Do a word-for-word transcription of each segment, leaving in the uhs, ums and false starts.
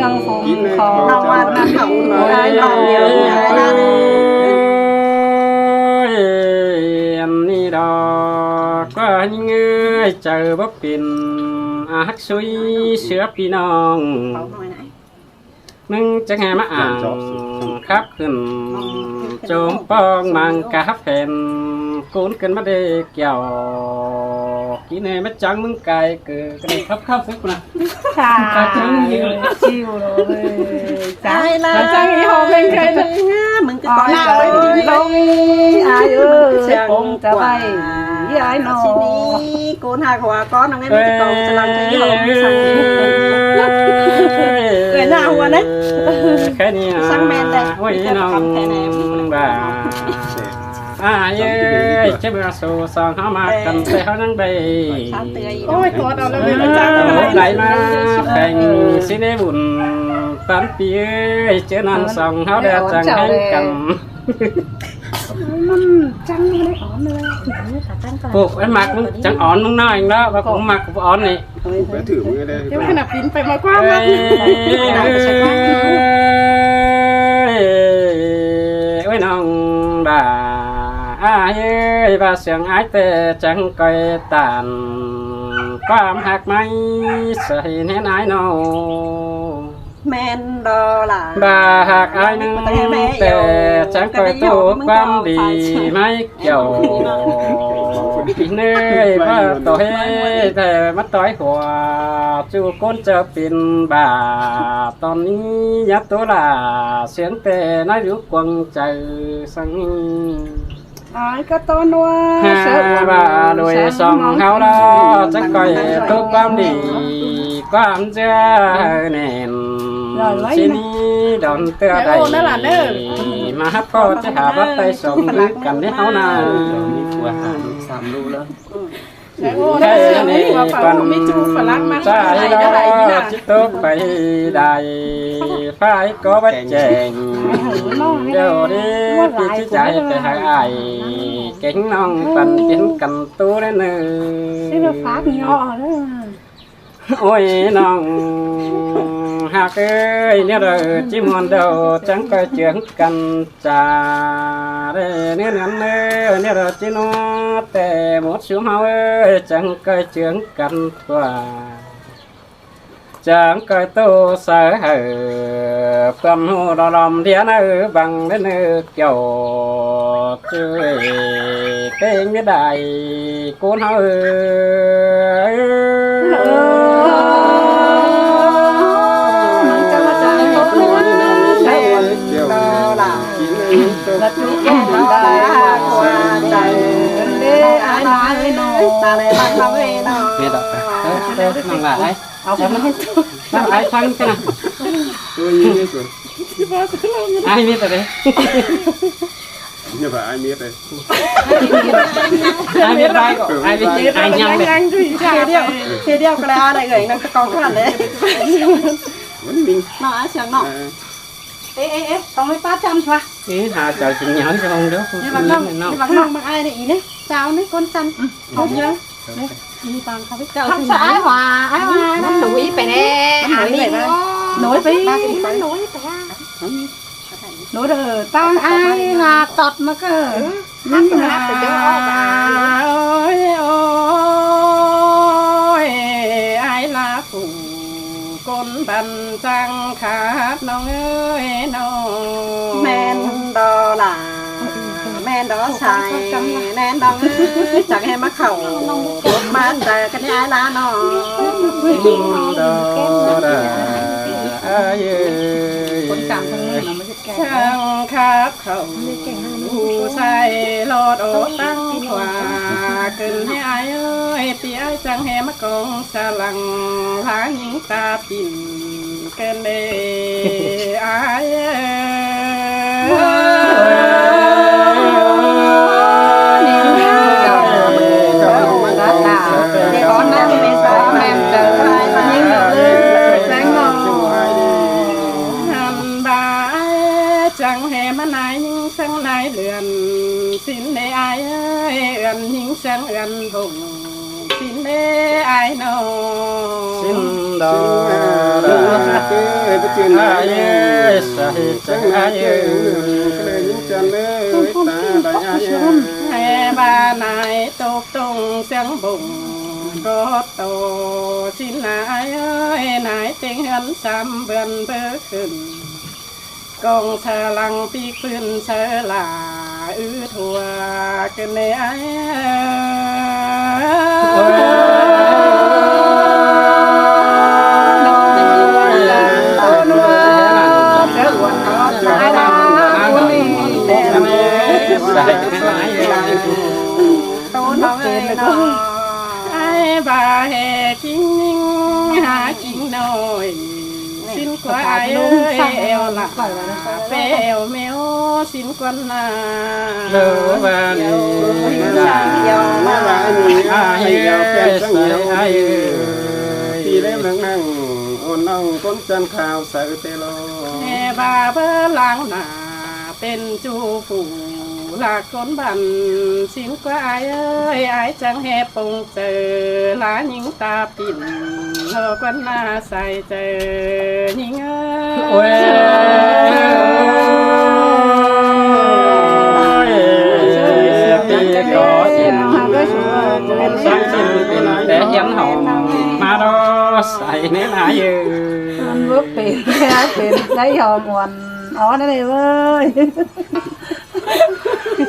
Trong phung khong nong ꞌvạt nong khong ꞌvạt nong điêu ꞌnị đa. ꞌNị đa ꞌquá ꞌnhính ơi, chaư báu pên, a, ꞌhặc sui sứa ꞌpi ꞌnọng. ꞌMứng chắng ꞌhê ꞌmá ảng khắp khửn, chôm ꞌpong mang cá hắp phén, ꞌcốn cơn ꞌmá đê kiẻo. Kí ꞌnị ꞌmá chắng ꞌmứng cai cử, ꞌcọ đảy khắp khắp phén ꞌnị. Chả. Chả chắng gì. Chịu rồi. Chả. Ai la. Chả chắng gì hả, mình khen. ꞌMứng ꞌcọ ꞌnị ơi. Ai ơi, sẽ pông chả bay. Ý ai nó. ꞌCốn ꞌhặc hua ꞌcốn ꞌnọng ꞌnhá ꞌmí ꞌcọ ꞌchạ lăng ꞌchạ ꞌnị hả, ꞌmí săng ꞌnị. Ơi, ꞌnị hua ꞌnị. Khay ꞌnị, ꞌsướng ꞌmen đé. Ôi, ꞌnọng bà. Ai ơi, ꞌchớ ꞌmưa su song ꞌháu ꞌmá căn ꞌtẹ ꞌháu ꞌnhắng bay. Ôi, tua đau lắm. Đảy ꞌmá pheng ꞌsướng ꞌnị bun. Tán ꞌpi ơi, ꞌchớ ꞌnặn song ꞌháu đé chắng ꞌhéng căn. Chắng ꞌnị ón ꞌnị. Pô, ꞌmặc ꞌmứng chắng ón ꞌmứng ꞌnọi ꞌnị, ꞌva ꞌcọ ꞌmặc ón ꞌnị. Phải thử ꞌmứng đé. Ôi, ꞌnọng bà. Ai ơi, ꞌva sương ai ꞌtẹ chắng ꞌcoi tản. ꞌQuám ꞌhặc ꞌmí ꞌsớ ꞌhên ai ꞌnọ. ꞌMen đo ꞌlạ. ꞌVa ꞌhặc ai ꞌnưng ꞌtẹ chắng ꞌcoi ꞌtố ꞌquám đi ꞌmí kiẻo. ꞌNị ꞌva ꞌtoi ꞌtẹ ꞌmá ꞌtoi hua ꞌchu ꞌcốn ꞌchạu pên bà. Tỏn ꞌnị ꞌnhá ꞌtố ꞌlạ sương ꞌtẹ ꞌnái dú cuông chaư săng. Ai ꞌcọ ꞌtố ꞌnua. ꞌVa đuôi song ꞌháu ꞌlạ chắng ꞌcoi ꞌtố ꞌquám đi ꞌquám ꞌchưa nẻn. ꞌSướng ꞌnị đón ꞌtưa đảy ꞌmá hắp ꞌcọ ꞌchớ hả bắt tay song ꞌmứ căn ꞌnị ꞌháu ꞌnạ. Khay ꞌnị păn ꞌchá ꞌhí ꞌló ꞌchí ꞌtố pay đảy. Phải ꞌcọ bắt chẻng. Điêu đi ꞌpi ꞌchí chảy ꞌtẹ hả ai. Kéng ꞌnọng păn piến căn ꞌtố đé ꞌnị. Ôi ꞌnọng ꞌhặc ơi, ꞌnéo đaư ꞌchí muôn đaư chắng ꞌcoi chướng căn chả đé ꞌnéo ꞌnặn ơi, ꞌnéo đaư ꞌchí ꞌnọ ꞌtẹ mốt sú ꞌháu ơi, chắng ꞌcoi chướng căn ꞌquá. Chắng ꞌcoi ꞌtố sáư hảư, ꞌquám ꞌhụ đo đom ꞌdiến ơi, băng đé ꞌnị kiẻo. ꞌChui ꞌtếng ꞌmí đảy ꞌcốn ꞌháu ơi. Mệt rồi. Ơ, ơ, nặng lạ đấy. Nặng ai thắng cái nào? Tôi như thế rồi. Ai mệt rồi đấy. Như vậy ai mệt đấy. Ai mệt vai của ai mệt, ai nhầm đấy. Thế điêu, thế điêu cái là ai lại gửi nó có con đấy. Vẫn mình. Nó ai xem nó. Ê, ê, ê, tao mới pá chăm xóa. Ê, hà chào chừng nhau cho ông đó. Đi vắng nong, đi vắng nong, bằng ai này ý này. Sao này, con chăn. Không nhớ. Đi bằng không biết. Không sao, ai hòa, ai hòa. Nó nổi phải nè. À, mình nổi phải. Nó nổi phải. Nó nổi phải. Nó đỡ tăng ai hòa tọt mà cơ. Ôi, ôi, ai là phủ ꞌcốn băn chăng khát ꞌnọng ơi ꞌnọng. ꞌMen đo ꞌlạ, ꞌmen đo sai, ꞌmen đo ơi, chắng ꞌhê ꞌmá khảu, ꞌmá chaư căn ꞌnị ai ꞌlạ ꞌnọ. ꞌMen đo ꞌlạ, ai ơi. Chắng khát khảu sai lót ổ tăng khóa. Cơn ꞌhê ai ơi, pi ai chắng ꞌhê ꞌmá cong sa lăng, lá ꞌnhính ta pin cơn đê ai ơi. Hăn ba ai chắng ꞌhê ꞌmá nai ꞌnhính săng nai lươn, xin ꞌnị ai ơi, ươn ꞌnhính săng ươn hùng. ꞌPi ꞌnị ải ꞌnọ. ꞌSịn đaư ꞌlạ. Ơi, ơi, ơi, ơi, ơi, ơi, ơi, ơi, ơi, ơi, ơi, ơi, ꞌhứ ꞌva ꞌnị tốc tông ꞌsướng bông ꞌcọ tô ꞌsịn ải ơi, ꞌnị ꞌtếng ꞌhướn sam bươn báu khửn. Công sa lăng ꞌpí ꞌpưn sa lả ứt hua ꞌcứn ꞌnị ải. Ải ꞌva ꞌhê king ꞌninh hák king ꞌnọi. ꞌSịn ꞌquá ải ơi, eo lả, pé eo ꞌmeo, ꞌsịn ꞌquá ꞌna. Đaư ꞌva ꞌnị, ꞌva ꞌnị, ải ơi, ải ơi. ꞌPi ꞌlế ꞌmướng ꞌnăng, ôn ꞌnọng ꞌcốn ꞌchăn khao saư tê lo. ꞌMẹ ꞌva báu lăng ꞌna, pên ꞌchu phủ ꞌlạ ꞌcốn bản, ꞌsịn ꞌquá ải ơi, ải chắng ꞌhê pông chaư, ꞌlạ ꞌnhính ta pin, ꞌhơ ꞌquá ꞌna sai chaư, ꞌnhính ơi. Ôi, ôi, pi có ꞌsịn, sáng ꞌsịn pên té hiến hỏng, ꞌmá đó sai ꞌnị ải ơi. ꞌMắn báu pên, pên té hiến hỏng. Ó, ꞌnị ꞌnị ơi.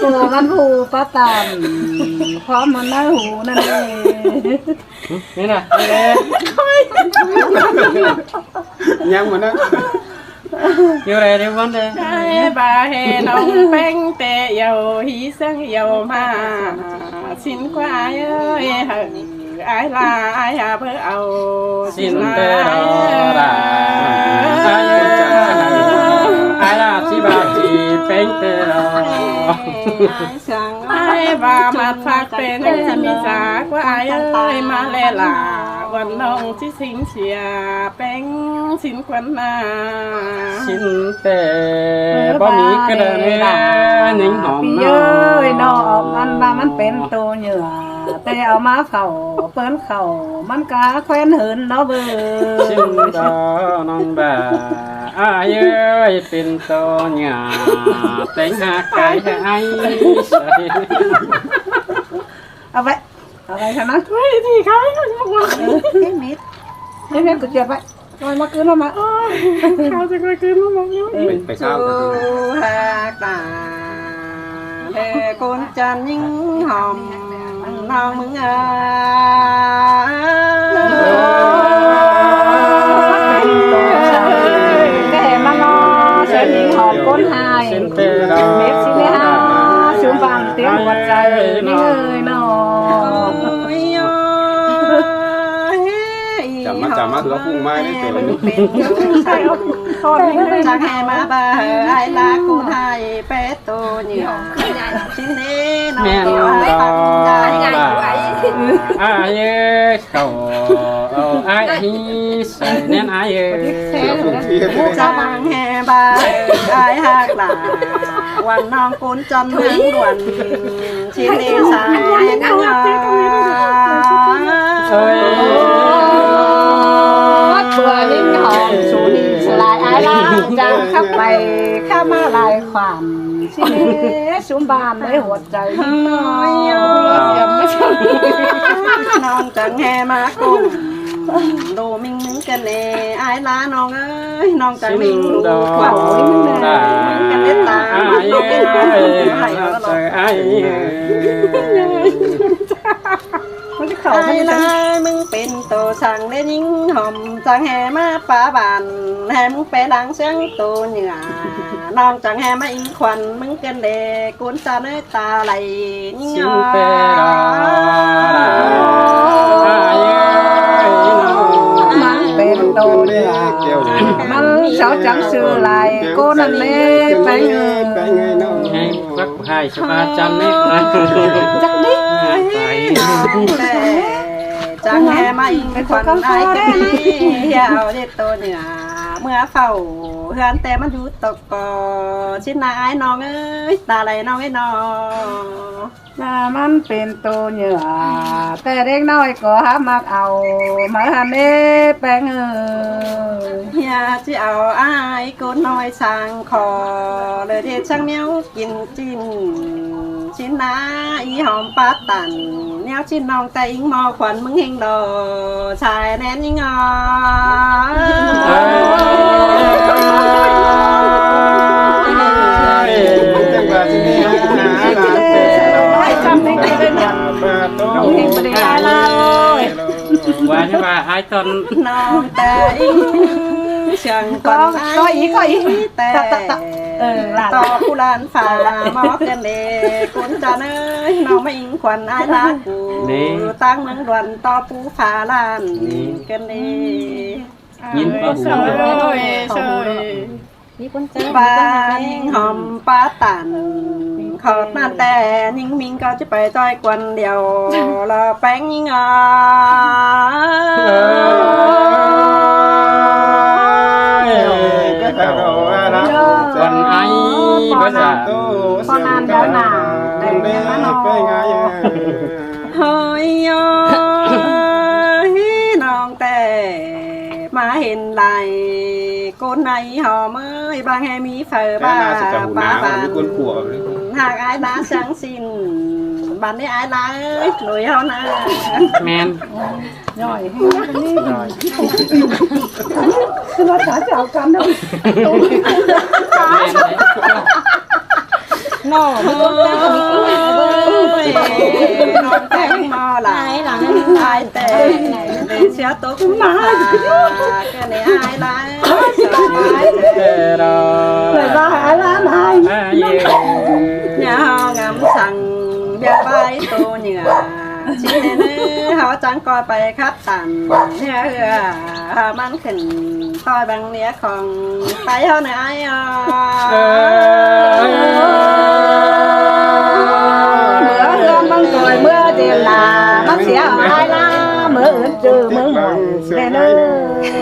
Cô ꞌmắn hủ ꞌpá tản, khóa ꞌmắn ꞌnớ hủ ꞌnặn ꞌnị. ꞌNị ꞌna, ꞌnị ꞌnị. Nhắm ꞌmắn ꞌnớ. Yêu đây đi ꞌmắn đây. Ải ꞌva ꞌhê ꞌnọng ꞌpéng té yau, hí ꞌsướng yau ꞌmá. ꞌSịn ꞌquá ải ơi, hảư ải ꞌlạ, ải hả báu au. ꞌSịn té lo ꞌlạ. Ải ꞌlạ ꞌchí ꞌva ꞌchí ꞌpéng té lo. Ải ꞌva ꞌmặt phák pên ꞌchí ꞌmí dák ꞌquá ải ơi, ꞌmá ꞌlẹ ꞌlạ. Quan ꞌnọng ꞌchí sính sia ꞌpéng ꞌsịn ꞌquá ꞌna. ꞌSịn té báu ꞌmí ꞌcọ đaư ꞌnị ꞌnhính hỏng. ꞌPi ꞌnọ ơi ꞌnọ, ꞌmắn ꞌva ꞌmắn pên tô nhựa, té au ꞌmá phảu, pên khảu, ꞌmắn cá ꞌkhoen hưn ꞌnọ báu. ꞌSịn đó ꞌnọng ꞌva, ải ơi, pên tô nhựa, téng hák cái ải. Au ꞌvạy, au ꞌvạy khăn ꞌnớ. Ôi, thì cái không có. Ơ, ꞌhế mết. ꞌHế mết ꞌcọ ꞌchưa ꞌvạy. Rồi ꞌmá ꞌcứn ꞌmá. Ôi, sao thì coi ꞌcứn ꞌmá. Ơ. Pay, pay sao. Su ha ta. Ê, ꞌcốn ꞌchăn ꞌnhính hỏng ꞌnọng ꞌmướng a. Cái ꞌmá ꞌnọ, ꞌchăn ꞌnhính hỏng ꞌcốn ꞌhại. Mết ꞌsịn ꞌnị ha, sú bản tiếng ꞌhuột chaư ꞌnị ơi ꞌnọ. Ôi, ôi. Chả má, chả má hứa phung mai đấy, kiểu. Chắng ꞌhê ꞌmá ꞌva ải ꞌlạ ꞌcốn ꞌhại pét tô nhựa. ꞌMen đó ꞌlạ. Ải ơi, khảu, ải hí sai ꞌnén ải ơi. Chắng ꞌhê ꞌva ải hák ꞌlạ. Quan ꞌnọng ꞌcốn ꞌchăn ꞌmướng Đuôn. Xin đi xa ꞌnén ꞌnhó. Ôi. Báu ꞌpưa ꞌnhính hỏng sú ꞌnị sú lai ải ꞌlạ chắng khắp pay khắp ꞌmá lai khoản. Xin đi sú bản ꞌlế ꞌhuột chaư ꞌnhính ꞌnọ. ꞌNọng chắng ꞌhê ꞌmá ꞌcốn. Đu ꞌmính ꞌmướng ꞌcắn ꞌnị ải ꞌlạ ꞌnọng ơi. ꞌNọng chắng ꞌmính đu khoản ꞌmính ꞌcắn ꞌnị ta. Ải ơi, ải ơi. Ải ꞌlạ ꞌmướng pên tô săng ꞌlế ꞌnhính hỏng chắng ꞌhê ꞌmá ꞌpá bản ꞌhê ꞌmướng pên lăng ꞌsướng tô nhựa. ꞌNọng chắng ꞌhê ꞌmá ính khoản ꞌmướng ꞌcắn ꞌnị ꞌcốn ꞌchăn ơi ta lai ꞌnhính. Xin pên đó. Ải ơi, ꞌmắn pên tô nhựa. ꞌMắn sau chắng sư lai ꞌcốn ꞌnặn ꞌnị pay. Bác hai sa ba chăn ꞌnị. Chắc đi. Chắng ꞌhê ꞌmá ính khoản ải ꞌcắn ꞌnị. Hiẻo đi tô nhựa. ꞌMưa phảu. ꞌHướn ꞌtẹ ꞌmắn dú tốc ꞌcọ, ꞌchí ꞌna ải ꞌnọng ới, ta lai ꞌnọng ới ꞌnọ. ꞌNa ꞌmắn pên tô nhựa, ꞌtẹ đếc ꞌnọi ꞌcọ hák ꞌmặc au, máư ꞌhăn ế ꞌpéng ới. ꞌHia ꞌchí au ải ꞌcốn ꞌnọi sang khỏ, lỏ ꞌdệt ꞌchắng ꞌnéo kin ꞌchịn. ꞌChí ꞌna ꞌí hom pá tản, ꞌnéo ꞌchí ꞌnọng ꞌtẹ ꞌính ꞌmo khuôn ꞌmứng ꞌhêng đo, sai ꞌnén ꞌính ꞌnọ. ꞌNọng ꞌtẹ ꞌính, siang ꞌcón ải ꞌtẹ. ꞌTo ꞌcú ꞌlan phả ꞌmo ꞌcơn đê, ꞌcốn ꞌchăn ới, ꞌnọng ꞌmá ꞌính khuôn ải ꞌlạ cu, ꞌtáng ꞌmướng đuôn ꞌto pú phả ꞌlan ꞌcơn đê. ꞌNhính ꞌpá hủ. ꞌVa ꞌhom pá tản, khỏ ꞌnặn ꞌtẹ ꞌnhính ꞌmính ꞌcọ ꞌchí pay ꞌchoi khuôn điêu, lỏ ꞌpéng ꞌnhính ꞌnọ. Khuôn ải bá sa. ꞌHới ơi, ꞌnọng ꞌtẹ ꞌmá hên lai ꞌcốn ải ꞌhóm ới, bang ꞌhê ꞌmí phaư ꞌva pá băn, hák ải ꞌlạ siang ꞌsịn, băn ꞌnị ải ꞌlạ ới, lối ꞌháu ꞌna. ꞌMen. ꞌNọ, ꞌnọng ꞌtẹ ꞌmo lai, ải ꞌtẹ, ꞌdệt sia tốc ꞌmá, ꞌcọ ꞌnị ải ꞌlạ, ải ꞌtẹ đo. ꞌNhá ꞌhó ngắm săng, biang ꞌvái tô nhựa. ꞌChí ꞌnị ꞌnớ, ꞌháu chắng ꞌcoi pay khắp tản, ꞌhưa ꞌhưa, ꞌmắn khửn ꞌtoi bang ꞌnéo khong, pay ꞌháu ꞌnớ ải ới. ꞌMưa ꞌhưa ꞌmắn ꞌcoi ꞌmưa đen lả, ꞌmắn sia ải ꞌlạ, ꞌmưa ứn chứ ꞌmướng mỏi, ꞌnẹ ꞌnớ,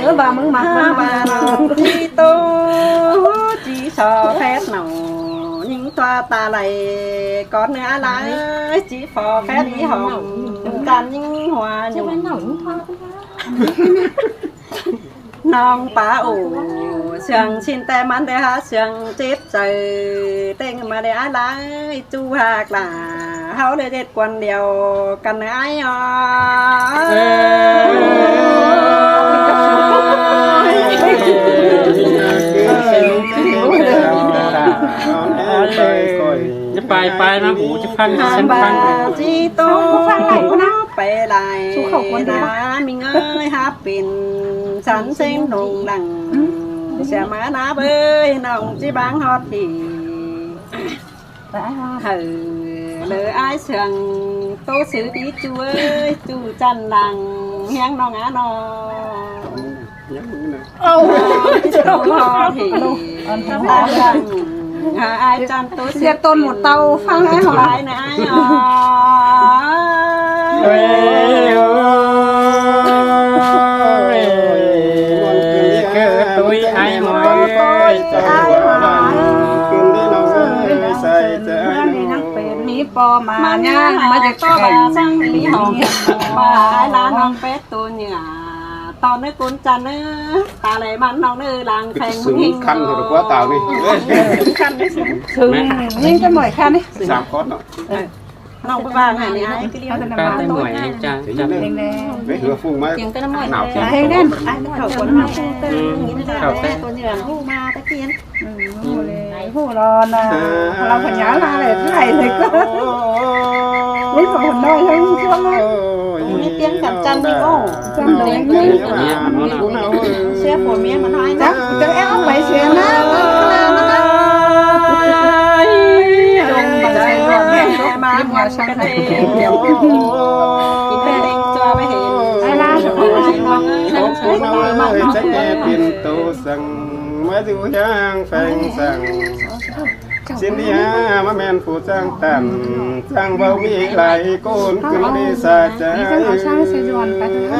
ꞌva ꞌmướng ꞌmặc ꞌmắn ꞌva ꞌnọng ꞌchí tô, ꞌchí so phép ꞌnọng, ꞌnhính ꞌtoi ta lai, ꞌcón ꞌnớ ải ꞌlạ ới, ꞌchí phó phép ꞌí hom, ꞌcắn ꞌnhính hua nhung. ꞌNọng pá ổ, siang ꞌsịn ꞌtẹ ꞌmắn đảy hák siang chếp chaư, ꞌtếng ꞌmá đảy ải ꞌlạ ới, ꞌchu hák lả, ꞌháu đảy ꞌdệt khuôn điêu căn ꞌnớ ải ới. Pay pay ꞌmá hủ ꞌchí ꞌphắng, ꞌchí ꞌphắng. ꞌChí tô pay lai, ꞌna ꞌmính ới, hák pên săn ꞌseng lông lăng. ꞌSịa ꞌmá ꞌna bới, ꞌnọng ꞌchí bang ꞌhọt ꞌnị. Hảư lỏ ải siang tô sư đi ꞌchu ới, ꞌchu chăn lăng ꞌhiếng ꞌnọng ꞌnọ. Ôi, ôi, ôi. Hả, ai chăn tôi ꞌdệt ꞌtôn một tàu phăng ải ꞌhó. Ải ꞌnớ ải ới. Ôi, ôi, kơ tôi ải ꞌhó ơi. Ải ꞌhó ơi. ꞌMí ꞌpo ꞌmá ꞌnhá, ꞌmá ꞌdệt ꞌpo ꞌmá ꞌsáng ꞌmí hỏng. ꞌPa ải ꞌlạ ꞌnọng pét tô nhựa. ꞌTo ꞌnớ ꞌcốn chăn ꞌnớ, ta lai ꞌmắn ꞌnọng ꞌnớ lăng pheng ꞌmứng ꞌhêng. Khăn thôi, quá tào đi. Khăn đi. Sưng, ꞌnhính ꞌtẹ ꞌmuội khăn đi. Sưng. Sám khót ꞌnọ. Ơ. ꞌNọng ꞌpá ꞌva hả ꞌnị ải, ꞌcọ đi. ꞌPá ꞌtẹ ꞌmuội ꞌnị chang, chang. Đen đen. Báu hứa phung ꞌmá. Tiếng ꞌtẹ ꞌmuội. Nảo. Ải, ꞌhêng đen. Ải, khảu cuốn ꞌmá. Ừ. Khảu ꞌtẹ. Tô nhựa ꞌhụ ꞌmá ꞌtẹ ꞌkiến. Ừ, ꞌhụ ꞌlế, ꞌhụ ꞌló ꞌna. Lau khả nhá ꞌla ꞌlế ꞌthạy ꞌlế ꞌcọ. Ui, khảu ꞌhụt ꞌnọi ꞌhêng ꞌchương ꞌnớ. Ui, tiếng khảm chăn đi ꞌnớ. Chăn đuổi ꞌnớ. Sia phổ mía mà nói chắc, chắc em phải sia ꞌnớ. Ôi, trông bằng Sài Gòn này, có phim ngoài sang Sài Gòn. Kính mời anh cho với hình. Ai la, sao không ai mong, sao không ai mong. Chắc em pên tô săng, ꞌmá dú ꞌhiếng pheng săng. ꞌSịn đi hả, ꞌmá ꞌmen phủ chang tản, chang báu ꞌmí lai ꞌcốn khửn đi xa chaư. Đi sang áo sang Sài Gòn phải không?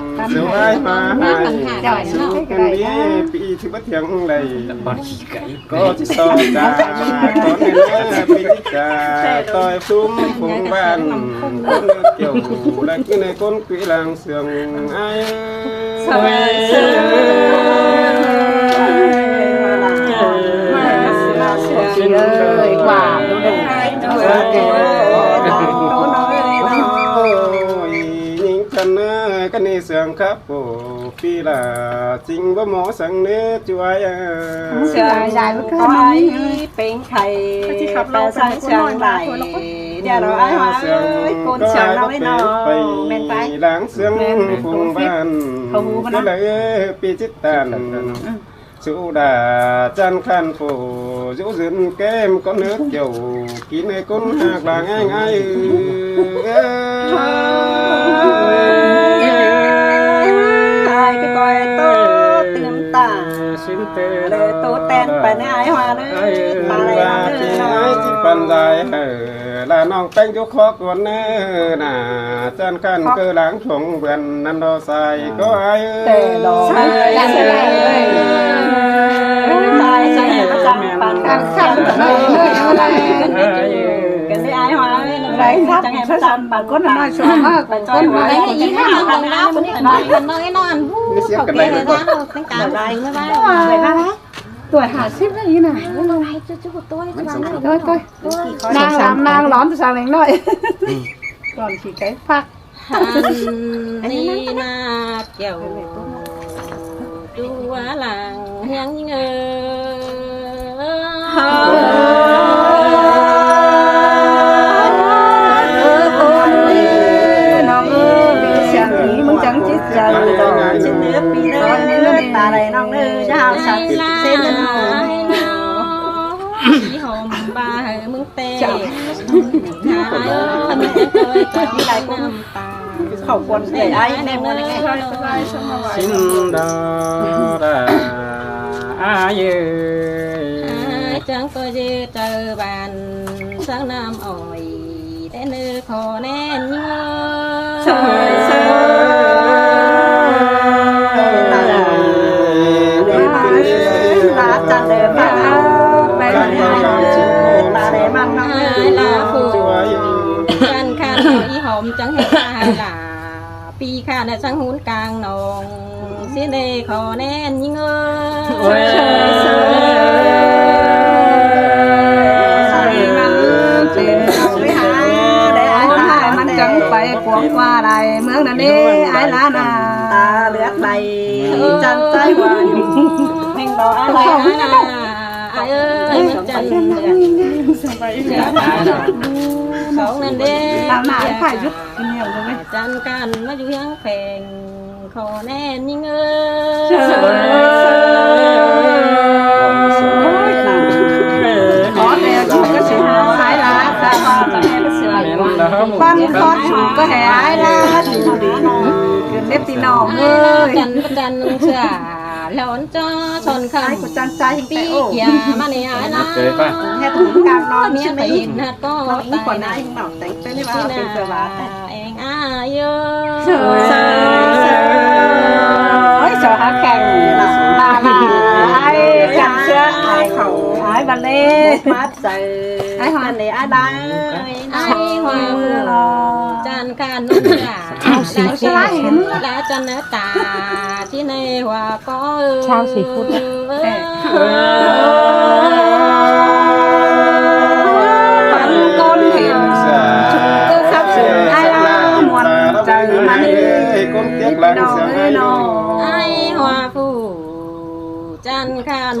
Sửa ai mà hai, sửa cái đi, pi thứ bất thiện này. Có chỉ so cả, có nên là pi cả, tôi phung phung ban, con nước kiểu, là cái này con quỷ làng sương ai. Những chân cái này sương khắp. Ổ phi là chính bố mố sáng nế chú ai à. Sương dài dài với con nói. Pêng khay, ta sương sương đài. Đia đó ai hoa ơi, con sương nó với nó. Mến phải. Láng sương phùng bàn. Cái lấy pi chít tàn. Chú đã chăn khăn phủ, dũ dưn kem con nước kiểu. Kín ai con hạc làng anh ai ư. Ai cái coi tô tiêm tả. Xin tê lê tô ten phải nè ai hoa nè. Ai ư, ta lê ba hoa nè. Ai chỉ phần dài hở là nòng peng dũ khó cuốn nè. Nà chân khăn cơ láng thuống bươn năn đo sai có ai ư. Tê đo. Sai, sai, sai. Sai, sai, sai. Ai ư. Cái này ai hoa. Đấy, sắp, sắp, sắp, bà con nói xuống, à, bà con nói. Đấy, ý là con đau, con nói, con nói, nó ăn, hú, khẩu cái này nó ăn, tính cả, nó ăn, nó ăn. Tuổi hả xếp nó như nào? Nó ăn, nó ăn, nó ăn. Tôi, tôi. Tôi. Nang lắm, nang lắm, tôi sang đến nói. Còn chỉ cái phạt. Hăn ni na kiêu. Dú lăng hiang ngơ. Ơ, con ơi, nong ơi, siang ý mưng chắng chít chăng, chít nứa pi nứa, ta đây nong nứa, chả hao sạch, sết nứa. Ý hòm ba hơi mưng tê. Chào. Khẩu quần để ai, em muốn nghe. Xin đó là ai ơi. Ai chẳng có gì trời bàn sáng năm ỏi, để nơi khó nên nhớ. Trời, trời. Ai là phủ. Căn khăn ý hòm chẳng hết ai là pi khăn là chẳng hún càng nòng. Xin đây khó nên nhớ. Ai là mắn chẳng phải cuống qua đây mướn nè, ai là nà. Ta lướt này, chân trái qua. Mình đó ai là nà. Ai ơi, chân. Sống nên đi. Làm nào phải giúp kinh nghiệm rồi. Chân căn mà dù hiang phèn, khó nên nhớ. Trời ơi. Khó nên chúng có sự hái lá, ta có thể sửa. Con khó chúng có thể hái lá, chúng đi. Nếp tí nọ ơi. Chân, chân sửa. Lón cho son khăn. Ai của chàng trai hình pi tay ổ. Kia mà nè ai na. Hét hứng cảm non. Mía chứ phải mấy. Hình hạt có. Nó ý còn ai hình bảo tánh tên đi vào. Xin tên à, giờ bà. Em ai ơi. Ôi, sao hả kèng. Bà, bà, ai cảm xưa, ai khẩu, ai bà lê. Mát dày. Ai hoa. Bà lê ai bà. Ai hoa. Chàng khăn nón cả. Chào sĩ Phút. Lá chân ta tí này hoa có. Chào sĩ Phút. Bắn con hiền. Chúng tôi sắp sửa ai là muốn trời mà đi. Ai hoa phủ. Chân khăn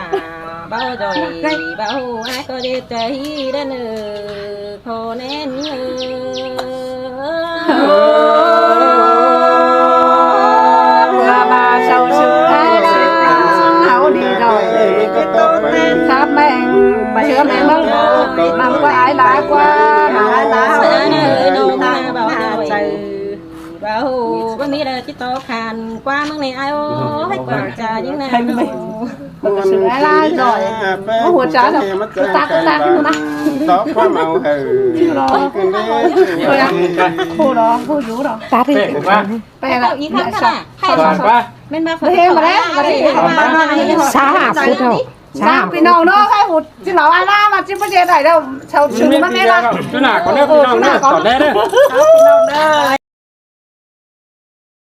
bả báu doi, báu ái có đi trai đen ơ, khổ nên ơ. Bơ ba sau sự thái la, hảo đi rồi. Khắp mẹng, sửa mẹng măng, măng qua ái lá qua, ái lá hảo đi rồi. Báu báu mi đa chứ tô khan qua măng này ai ô, hết quảng trà những này. Sự ái lá rồi. Có hùa trà rồi. Cứ tắc, cứ tắc, cứ tắc. Tó qua màu hử. Rồi. Khổ đó, khổ dữ đó. Tắt đi. Bé là, ý khắp khắp à? Hay sao? Bên ba phần. Bên ba phần. Bên ba phần. Xã Hạp Phú Thọ. Xã Hạp Phú Thọ. Phi nông nó hay hụt chứ nó ai lá mà chứ có gì đẩy đâu. Sau sự nó mới là. Chứ nào có nếp phi nông nữa, còn đây đấy.